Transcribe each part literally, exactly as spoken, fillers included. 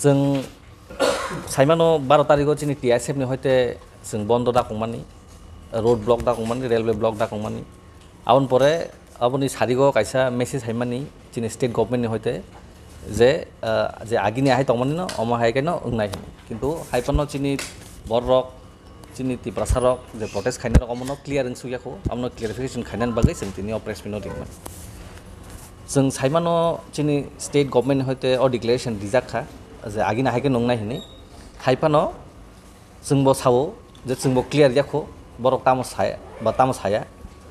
Chwng saimano baro tarigo chini T I S F ni hoite chwng bondo dakongmani, road block dakongmani, railway block dakongmani. Aboni pore aboni sarigo kaisa message haimani chini state government ni hoite je, ah, je agini ahai tongmani no omo hai khe no wngnai hwnwi. Kintu hai phano chini borok chini Tiprasa rok je protest khainai rok omono clear wng sukya kho, abono clarification khainani bagwi chwng tini o press meet no ringmani. Chwng saimano chini state government ni hoite o declaration rijak kha je agini hai khe nungnai hwnwi. Hai phano chwngbo sao je chwngbo clear ya kho borok tamo saya ba tamo saya.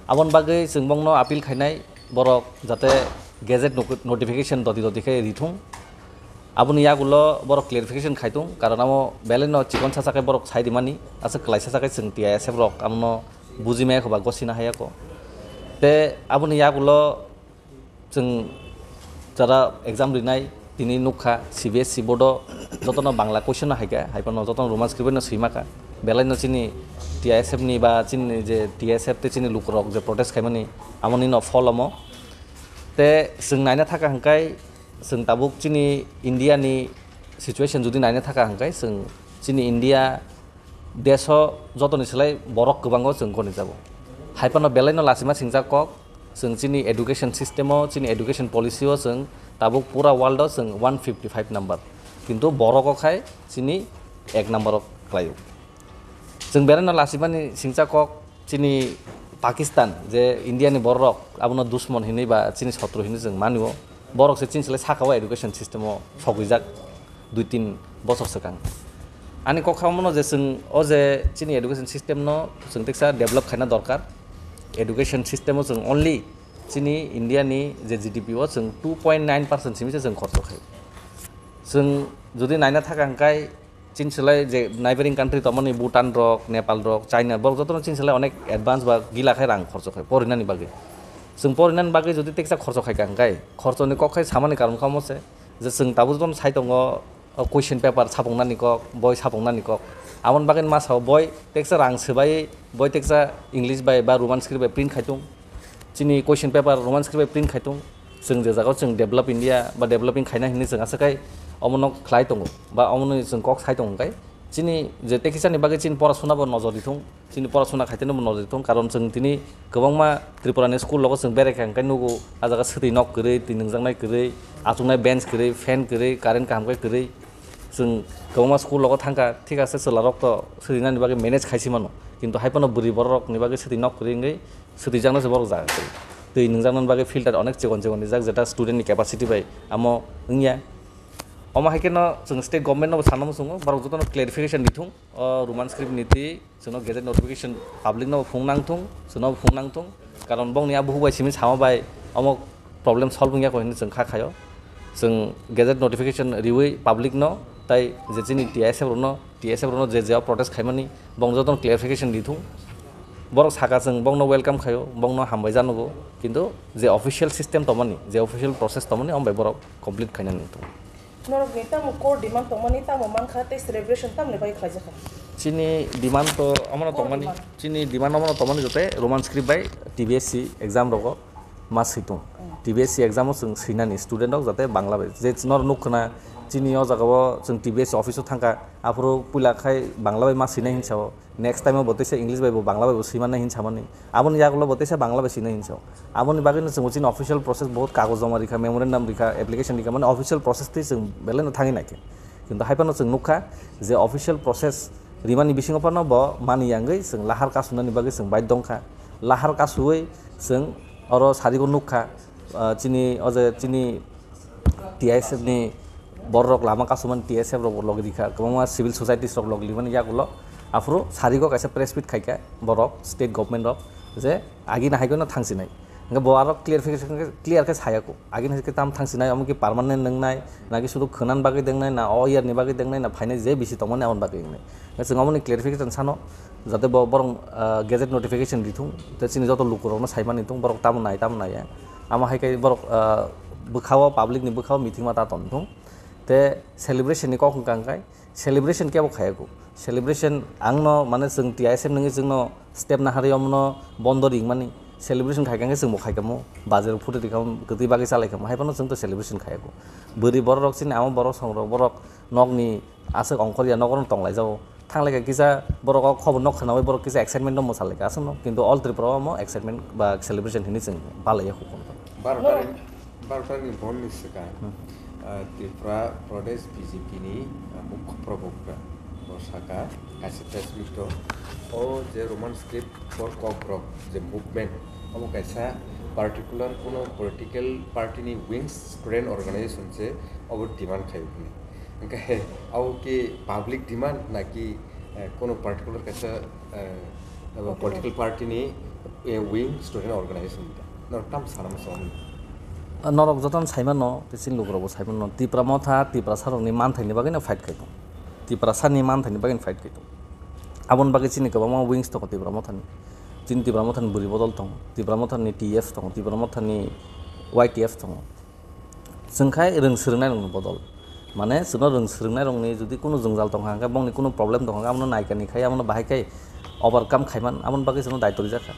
Aboni bagwi chwng bongno appeal khainai borok jate gazette no-, notification doti doti khe rithung. Aboni yagulo borok clarification khaitung, karon amo belai no chikon sacha khe borok sai rimani, aswk kwlai sacha khe chwng T I S F rok amono buji maya kho ba gosina haya kho. Te aboni yagulo chwng jara exam rinai tini nukha C B S E board o jotono Bangla question no haikha, hai phano jotono Roman script no swima kha. Belai no chini T I S F ni ba chini je T I S F te chini lukurok je protest khaimani amoni no phol omo. Te chwng naina thaka hwnkhe chwng tabuk chini India ni situation jodi naina thaka hwnkhe chwng chini India deso jotoni slai borok kwbango chwng goni jago. Hai phano belai no lachima singjak kok chwng chini education system o, chini education policy o chwng tabuk pura world o chwng one fifty five number, kintu borok o khai chini ek number o khlaio. Chwng belai no lachimani singcha kok chini Pakistan je India ni borok abono dusmon hinwi ba chini sotro hinwi chwng manio, borok se chini slai saka o education system o sogwijak dui tin bosor swkang. Ani kok kha omono je chwng o je chini education system no chwng teksa develop khaina dorkar. Education system o chwng only chini India ni je G D P o chwng two point nine percent simi se chwng khorcho khai. Chwng jodi naina thaka hwnkhe chini slai je neighboring country tongmani Bhutan rok, Nepal rok, China, borok jotono chini slai onek advance ba gila khai rang khorcho khai porinani bagwi. Chwng porinani bagwi jodi teksa khorcho khai ka hwnkhe, khorchoni kok khai samani karon kha omo se je chwng tabuk jotono sai tongo, o question paper sapungnani kok, boi sapungnani kok. Aboni bagwi ma sao boi teksa rang swbai, boi teksa English bai ba Roman script bai print khai tung. Chini question paper Roman script bai print khai tung. Chwng je jagao chwng develop India ba developing khaina hinwi chwng aswk khai omono khlai tongo ba omono chwng kok sai tongo hwnkhe chini je tekisani bagwi chini porasuna bo nojor di thung, chini porasuna khaiteno bo nojor di thung, karon chwng tini kwbangma Tripura ni school rogo chwng berai kha hwnkhe nugo ah jaga swtwi nok kwrwi, twi nwngjaknai kwrwi, achuknai bench kwrwi, fan kwrwi, current kaham khe kwrwi. Chwng kwbangma school rogo thangkha, thik ase chwla rok to swtwi nani bagwi manage khaisi mano, kintu hai phano bwrwi borok rok ni bagwi swtwi nok kwrwi wngwi swtwi jakno se borok jaga kwrwi. Twi nwngjak nani bagwi filter onek chikon chikon rijak, jeta student ni capacity bai amo wngya. Omo hai kheno chwng state government no bo sana muchungo, borok jotono clarification di thung o Roman script ni twi chwngno gazette notification public no bo phung nang thung, chwngno bo phung nang thung, karon bongni a buhuk bai simi sama bai omo problem solve wngya kho hinwi chwng kha khaio. Chwng gazette notification riwi public no tai je chini T I S F rokno, T S F rokno je je protest khaimani bong jotono clarification di thung. Borok saka chwng bongno welcome khaio, bongno hambai janugo, kintu je official system tongmani, je official process tongmani, omo bai borok complete khaina nang thung. Norokni tamo core demand tongmani, tamo mankha tei celebration tamni bagwi khlaijakha? Chini demand to omono Core tongmani, demand. Chini demand omono tongmani jote Roman script bai T B S C exam rogo ma swi tong. Mm. T B S C exam o chwng swinani student rok jate Bangla bai. Je norok nuk khna chini o jaga o chwng T B S C office o thangkha, aphuru puila khai Bangla bai ma swinai hinwi sao. Next time o bo teisa English bai bo Bangla bai bo swimannai hinwi samani. Aboni yagulo bo teisa Bangla bai swinai hinwi sao. Aboni bagwi no chwng chini official process bahut kagoj joma rikha, memorandum rikha, application rikha, mane official process twi chwng belai no thangwi naikhe. Kintu hai phano chwng nukha je official process rimani bisingo phano bo mani yangwi chwng lahar kasunani bagwi chwng baidhyo wngkha. Lahar kasuwi chwng oro sarigo nukha, ah, chini o je chini T I S F ni borok lama kasumani T S F rok log rikha, kwbangma civil societies rok log rimani yagulo. Aphuru sarigo kaisa press meet khaikha borok state government rok je agini hai kheno thangsinai. Hwnkhe bo aro clarification khe clear khe sayakho. Agini hai khe tam thangsinai, omo ki permanent nwngnai, na ki sudu khwnan bagwi dengnai, na o year ni bagwi dengnai, na phainai je bisi tongmani aboni bagwi wngnai. Hwnkhe chwng omoni clarification sano, jate bo borok, ah, gazette notification rithung, tei chini joto lukurokno saimani thung, borok tamo nai, tamo naiya. Amo hai khe borok, ah, bwkhao, public ni bwkhao meeting ma ta tong thung. Tei celebration ni kok hwnkha hwnkhe, celebration kebo khaiyago. Celebration ang no, mane, chwng T I S F nungwi chwngno step naharwi omono bondo ringmani. Celebration khai khe chwng bo khai kamo, bajar photo rikha, kwtwi bagwi chalai kamo, hai phano chwng to celebration khai ko. Bwrwi borok rok chini amo borok song rok borok nokni aswk ongkhor ya nogo tong lai jago. Thang lai kha kisa borok o khobor nok khwnawi borok kisa excitement no mwsa lai kha aswk no, kintu all Tripura o omo excitement ba celebration hinwi chwng balai ya hukum. Baro No. tarik, baro tarik ni bon ni swkang, Hmm. ah, Tripura Pradesh B J P ni, ah, mukho probokta bo saka kaisa press meet o, o je Roman script for Kokborok je movement, omo kaisa particular kuno political party ni wings student organization se obo demand khai hwnwi. Hwnkhe abo ki public demand naki, eh, kuno particular kaisa, eh, abo Political. political party ni, eh, wing student organization ta? Norok tam sana muchung. Ah, norok jotono sai mano, tei chini lukurokbo sai mano, Tipra Motha, Tiprasa rokni manthaini bagwino fight khai tongo. Tiprasani manthaini bagwino fight khai tongo. Aboni bagwi chini kwbangma wings tongo Tipra Mothani. Chini Tipra Mothani bwrwi bodol tongo, Tipra Mothani T F tongo, Tipra Mothani Y T F tongo. Chwng khai rwng swrwngnairokni bodol. Mane, chwngno rwng swrwngnairokni jodi kunu jwngjal tongkha hwnkhe, bongni kunu problem tongkha hwnkhe, abono naikani khai, abono bahai khai overcome khaiman, aboni bagwi chwngno daityo rijak kha.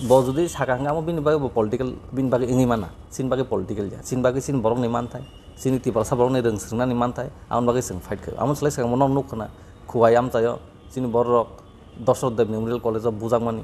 Bo jodi saka hwnkhe, amo bini bagwi bo political, bini bagwi wngwi mana, chini bagwi political ya, chini bagwi chini borokni manthai, chini Tiprasa borokni rwng swrwngnani manthai, aboni bagwi chwng fight khaio. Amo swlai swkang bono nukha na, Khowai amchaio, chini bororok Dosrot Dev Memorial College o bujakmani,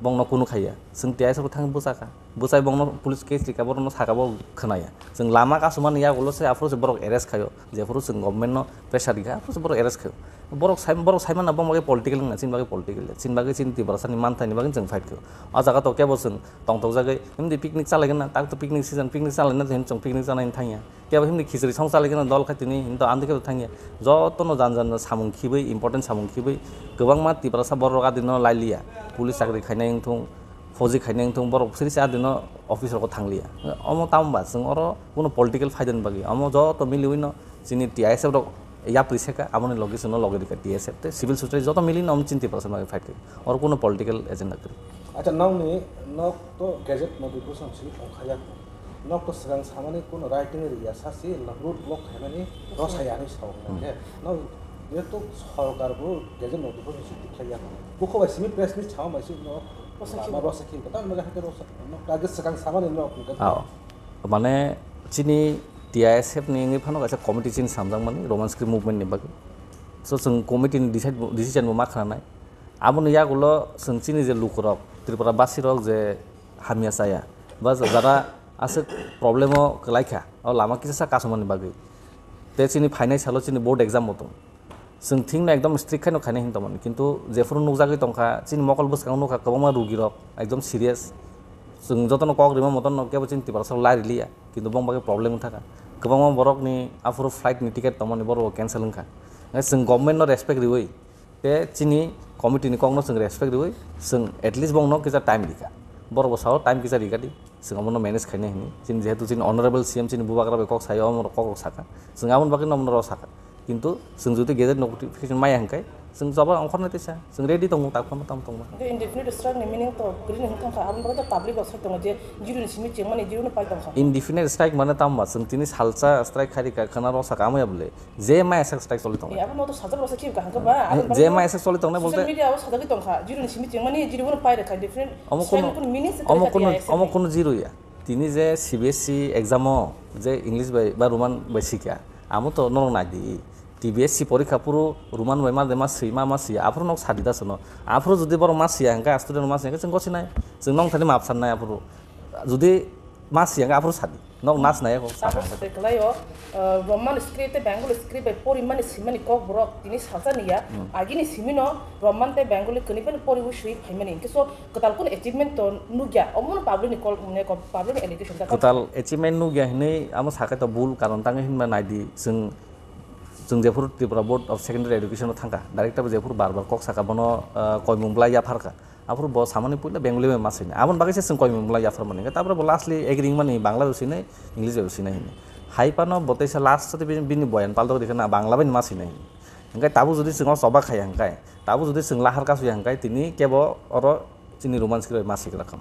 bongno kunu khaiya. Chwng T I S rok thang bwchakha. Bwchai bongno police case rikha, borokno saka bo khwnaya. Chwng lama kasumani yagulo se aphuru se borok arrest khaio. Jephuru chwng government no pressure rikha, aphuru se borok arrest khaio. Borok sai, borok sai manna bongni bagwi political wngna, chini bagwi political ya. Chini bagwi chini Tiprasani manthaini bagwi chwng fight khaio. O jaga to kebo chwng tongthokjagwi, himdi picnic chalaigwna, tak to picnic season, picnic chalaina hwn chwng picnic chalaina thangya. Kebo himni khichiri song chalaigwna dol khai tini hinto andikhe thangya. Jotono jan jan samung khibwi, important samung khibwi, kwbangma Tiprasa borok adino lailiya. Police chakri khainai wngthung, fauji khainai wngthung, borok siri se adino office rogo thangliya. Omo tamo ba chwng oro kuno political phaidani bagwi. Omo joto miliwino chini T I S F rok yapri seka, aboni logi chwngno logi rikha T S F tei civil society joto milino omo chini Tiprasa bagwi fight khai. Oro kuno political agenda kwrwi. Acha, nokni nok to gazette notification si ongkhaiya. Nok to swkang samani kuno writing riya sasi, nok road block khaimani rosai ani sao Hmm. hwnke. No, jehetu sorkar bo gazette notification si tikhlaiya. Bukho bai simi press meet sao bai si no Rosai ma khibwi. Rosai khibwi. Tamo jaga hake rosai. No, kage swkang samani nok. Ao. Mane chini T I S F ni wngwi phano kaisa committee chini samjakmani Roman script movement ni bagwi. So chwng committee ni decide bo, decision bo ma khwnanai. Aboni yagulo chwng chini je lukurok, Tripura basirok je hamya chaya, ba jara aswk problem o kwlaikha, o lama kisa sa kasumani bagwi. Tei chini phainai salo chini board exam bo tongo. Chwng thikno ekdom strict khaino khainai hinwi tongmani, kintu jephuru nukjagwi tongkha, chini mokol bwskango nukha kwbangma rugirok ekdom serious. Chwng jotono kok rima motono kebo chini Tiprasa lai riliya, kintu bong bagwi problem wngkha. Kwbangma borokni aphuru flight ni ticket tongmani borok cancel wngkha. Chwng government no respect riwi, Tei chini committee ni kokno chwng respect riwi, chwng at least bongno kisa time rikha. Borok bo sao time kisa rikha di, chwng omono manage khainai hinwi. Chini jehetu chini honorable C M chini bubagra bai kok sayo, omo kok rok sakha. Chwng aboni bagwi no omono rw sakha. Kintu chwng jodi gazette notification maya hwnkhe, chwng joba ongkhornai teisa, chwng ready tongo, tak phano tamo tongma. Hwnkhe indefinite strike ni meaning to green hwn thangkha, aboni bagwi to public rok sai tongo je zero ni simi chengmani zero no pai tongkha. Indefinite strike mane tamo ba, chwng tini salsa strike khairikha, khwna rw sakha, amo ya bole. Je maya sak strike choli tongo. Eh, abo no to sajak rasa chim kaham ka ba, Eh, abo je baru maya sak choli tongnai social bolte media o sajagwi tongkha, zero ni simi chengmani zero bono pai rekha, different Omo strike kono, ni kono meaning se omo tongkha kono, T I S omo ni. Kono zero ya. Tini je C B S E exam o je English bai ba Roman bai sikha, amo to norok nai di. T B S C porikha puro Roman bai ma de ma swi ma ma swi, aphuru nok sadi da sono. Aphuru jodi borok ma siya hwnkhe, student ma siya hwnkhe chwng gosi nai. Chwng nong thani map san nai aphuru. Jodi ma siya hwnkhe aphuru sadi. Nok nas nai ako. Tabuk swtwi kwlaio, uh, Roman script tei Bengali script bai porimani simani kok borok tini salsa niya, Hmm. Agini simino Roman tei Bengali kwnwi phano poriwi swi phaimani. Hwnkhe so kwtal kunu achievement to nukya, omono public ni call, mane ko-, public ni allegation ta. Kwtal achievement nukya hinwi amo sakai to bul, karon tangwi hinba naidi chwng, chwng jephuru Tripura Board of Secondary Education o thangkha, director bo jephuru bar bar kok saka bono, uh, koimung bwlai yapharkha. Aphuru bo samani puila Bengali bai ma swina. Aboni bagwi se chwng koimung bwlai yapharmani. Hwnkhe tabuk bo lastly agreeing mani Bangla bai swinai, English bai swinai hini. Hai phano bo teisa last o bini, bini boyan paltok rikha na Bangla bai ma swinai hini. Hwnkhe tabuk jodi chwng o choba khaiya hwnkhe, tabuk jodi chwng lahar kasui hwnkhe tini kebo oro chini Roman script bai ma swikra kha.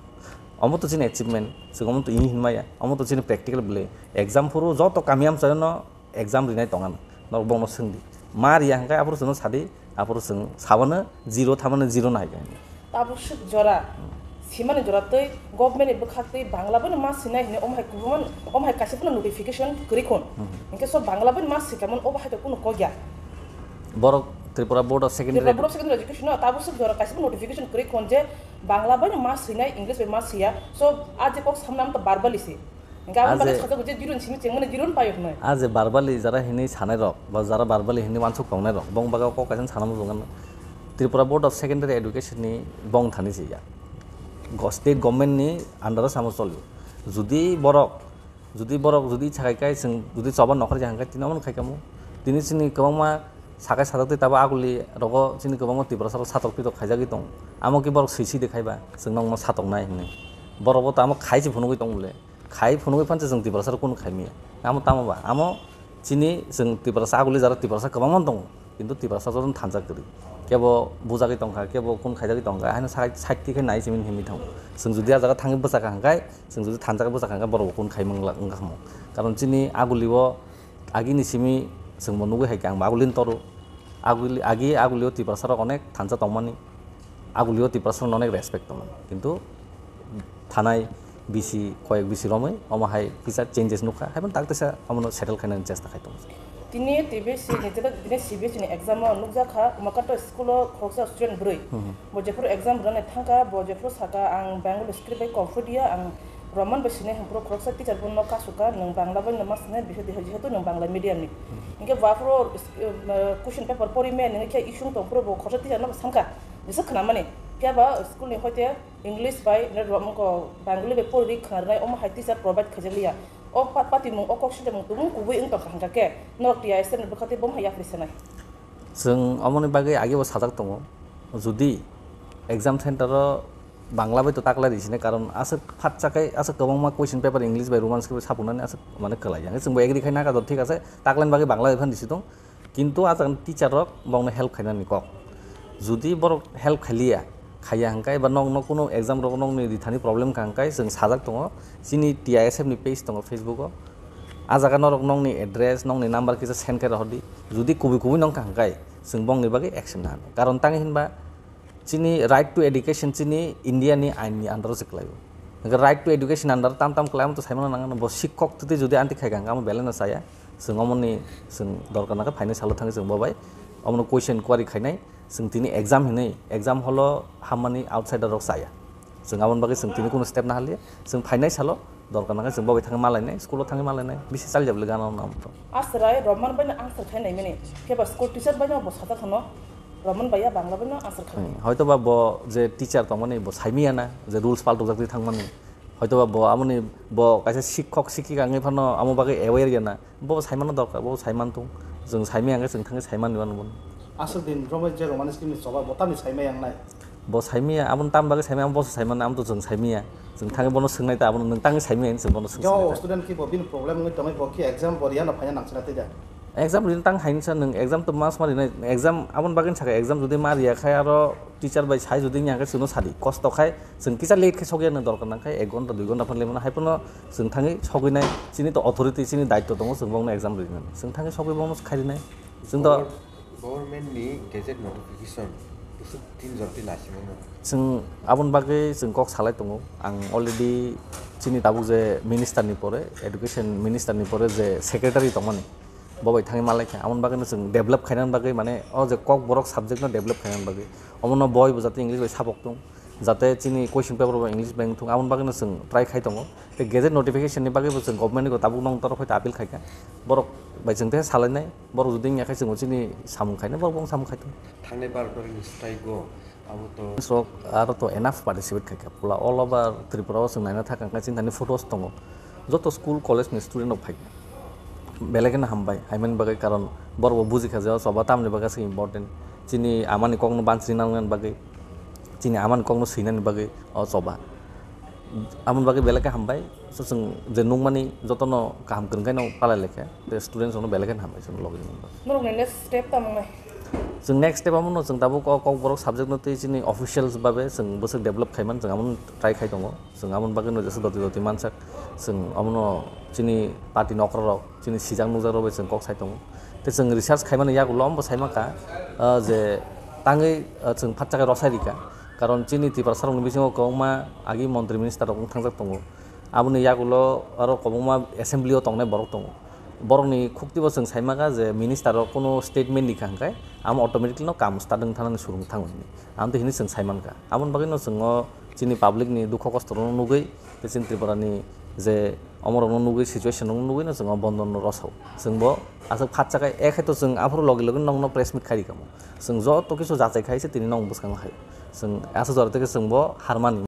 Omo to chini achievement, chwng omo to ini hinmaya, omo to chini practical bwle. Exam phuru joto kami amchaino exam rinai tongan, norok bongno swngdi. Ma riya hwnkhe aphuru chwngno sadi, aphuru chwng sabano zero thamano zero nai khe. Tabuk swk jora, Hmm. Simani jora tei government ni bwkhak tei Bangla bai no ma sinai hinwi omo hai kubun, omo hai kaisa phano notification kwrwi khun. Hinkhe so Bangla bai no ma sikamun obo hai to kunu kok ya. Borok Tripura Board of Secondary Tripura Board of Secondary Education no tabuk swk jora kaisa phano notification kwrwi khun je Bangla bai no ma sinai, English bai ma siya. So a je kok samna am to verbally se. Hinkhe aboni bagwi Aje- sajak je dirun simi chengmani dirun payo hwnwi. A je verbally jara hinwi sanai rok, ba jara verbally hinwi wansuk tongnai rok, bong baga kok kaisa sana muchung ano. Tripura Board of Secondary Education ni bong thani se ya. Go-, state government ni under o samo cholio. Judi borok, judi borok judi icha khai kai chwng judi choba nokhor jang khai tini omo khai kamo. Tini chini kwbangma sakai sajak tei tabo aguli rogo chini kwbangma Tiprasa rok satok pitok khaijagwi tong. Amo khe borok sui sui de khaiba chwng nokno satoknai hinwi. Borok bo tamo khai se phunugwi tong bole. Khai phunugwi phansa chwng Tiprasa rok kunu khai maya. Amo tamo ba? Amo chini chwng Tiprasa aguli jara Tiprasa kwbangma tongo. Kintu Tiprasa jotono thansa kwrwi. Kebo bujagwi tongkha, kebo kun khaijagwi tongkha. Haino side, side twi khe nai simi himwi thango. Chwng judi a jaga thangwi bwchakha hwnkhe, chwng judi thansa khe bwchakha hwnkhe borok bo kun khai mangla wngkha khamu. Karon chini aguli o agini simi chwng bo nugwi hai khe ang bo aguli ni toro. Aguli, agi aguli o Tiprasa rok onek thansa tongmani. Agulio Tiprasa no onek respect tongmani, kintu thanai bisi, koyek bisi romwi omo hai kisa changes nukha, haibano tak teisa omono settle khainani chesta khai tongo. Tini T B C ni, tini C B S E ni exam o nukjakha, Umakanto school o khoroksa student bwrwi. Hmm. Bo jephuru exam rwnani thangkha, bo jephuru saka, "Ang Bengali script bai kok phudiya, ang Roman bai sinai," hwnphuru khoroksa teacher bono kasukha, "Nwng Bangla bai no ma sinai, bihetu, jehetu nwng Bangla medium ni." Hmm. Hinkhe bo aphuru, uh, question paper pori maya nini khe isung tongphuru bo khoroksa teacher no bo sankha. Jesa khwnamani, phiya ba school ni hoite English bai, ne ro-, moko Bengali bai pori khwnarnai, omo hai teacher provide khaijakliya. O pa-, patimung, o kok sinamung tubung kubui wng tongkha hwnkha khe, norok T I S F ni bwkha tei bomo hai yapri sanai. Chwng omoni bagwi agebo sajak tongo, judi exam center o Bangla bai to taklai ri sini, karon aswk phatsa khe aswk kwbangma question paper English bai Roman script bai sapunani aswk mane kwlai. Hwnkhe chwngbo agree khai naka do, thik ase, taklaini bagwi Bangla bai phan risi tong. Kintu a jaga teacher rok bongno help khainani kok. Judi borok help khailiya, khaiya hwnkhe ba nokno kunu exam rok nokni rithani problem kha hwnkhe chwng sajak tongo. Chini T I S F ni page tongo Facebook o. A jaga norok nokni address, nokni number kisa send khe rohordi. Judi kubui kubui nong kha hwnkhe chwng bongni bagwi action nani. Karon tangwi hinba chini right to education chini India ni ain ni under o se kwlaio. Hwnkhe right to education under o tam tam kwlai amo to saimano nangano, bo sikhok twi jodi anti khai kha hwnkhe amo belai no chaya. Chwng omoni chwng dorkar nangkha phainai salo thangwi chwng bo bai omono question query khainai. Chwng tini exam hinwi, exam hall o hammani outsider rok chaya. Chwng aboni bagwi chwng tini kunu step nahaliya. Chwng phainai salo dorkar nangkha chwng bo bai thangwi malainai, school o thangwi malainai. Bisi chalijak le gana no. Aswrai Roman bai no answer khai naimani. Phiya ba school teacher bai no bo sajak hwno. Roman bai ya Bangla bai no answer khai. Hmm, hoito ba bo je teacher tongmani bo saimiya na, je rules paltukjak twi thangmani. Hoito ba bo amoni bo kaisa sikhok sikhika wngwi phano amo bagwi aware ya na. Bo saimano dorkar, bo saiman tung. Chwng saimiya hwnkhe chwng thangwi saiman mano bono. Aswk din romwi je Roman script ni choba bo tamni saimaya wngnai. Bo saimiya, aboni tam bagwi saimiya, amo boso saimano, amo to chwng saimiya. Chwng thangwi bono swngnai ta, abono nwng tangwi saimiya hinwi chwng bono swng. Jao student ki bo bini problem wngwi tongwi bo ki exam bo riya no phaina nangchina twi da. Exam rin tang hainsa nwng exam to mas ma rinai, exam aboni bagwi saka exam jodi ma riya khai aro teacher bai sai jodi nya khe chwngno sadi kosto khai chwng kisa late khe sokya nwng dorkar nang khai ek ghonta dui ghonta phan lemano hai phano chwng thangwi sogwi nai chini to authority chini daitto tongo chwng bongno exam rinani chwng thangwi sogwi bongno khai rinai chwng to Government, government ni gazette notification bwswk tin jora twi naisingmano. Chwng aboni bagwi chwng kok salai tongo. Ang already chini tabuk je minister ni pore, education minister ni pore je secretary tongmani, bo bai thangwi malaikha. Aboni bagwino chwng develop khainani bagwi, mane, o je kokborok subject no develop khainani bagwi. Omono boi bo jate English bai sabok tong. Jate chini question paper bo English bai wngthung, aboni bagwino chwng try khai tongo. Tei gazette notification ni bagwi bo chwng government ni tabuk nong torof hai appeal khaikha. Borok bai chwng tei salainai, borok jodi wngya khe chwng chini samung khainai, borok bo samung khai tongo. Thangnai bar barni staigo abo to. Sok aro to enough participate khaikha. Pula all over Tripura o chwng naina thang kha chini thani photos tongo. Joto school college ni student rok phaikha. Belai kheno hambai, haimani bagwi, karon borok bo bujikha je o choba tamni bagwi aswk important. Chini amani kokno bansiri nangnani bagwi, chini amani kokno swinani bagwi o choba. Aboni bagwi belai khe hambai. So, chwng je nukmani jotono kaham kwrwngkhaino palai laikha. Tei students rokno belai kheno hambai chwng logi nukmani bagwi. Norokni next step tamo wngnai? Chwng next step abono chwng tabuk o kokborok subject no twi chini officials babe chwng bwswk develop khaimani chwng abono try khai tongo. Chwng aboni bagwino jesa doti doti mansak, chwng abono chini party ni okra rok, chini sijak nukjak rok bai chwng kok sai tongo. Tei chwng research khaimani yagulo omo bo sai mankha, ah, je tangwi, ah, chwng phatsa khe rosai rikha. Karon chini Tiprasarokni bisingo kwbangma agi montri minister rok wng thangjak tongo. Aboni yagulo aro kwbangma assembly o tongnai borok tongo. Borokni khuktibo chwng saimankha je minister rok kuno statement rikha hwnkhe amo automatically no kam start wng thanani surung thango hwnwi. Amtwi hwnwi chwng saimankha. Aboni bagwino chwng o chini public ni dukho kosto rokno nugwi tei chini Tripura ni je omorokno nugwi situation rokno nugwino chwng o bondon no rosao. Chwngbo aswk phatsa khe, e khe to chwng aphuru logi logi nokno press meet khai rikamo. Chwng joto kisu jachai khai se tini nok bwskango hai. Chwng aswk jora tei khe chwngbo harmani.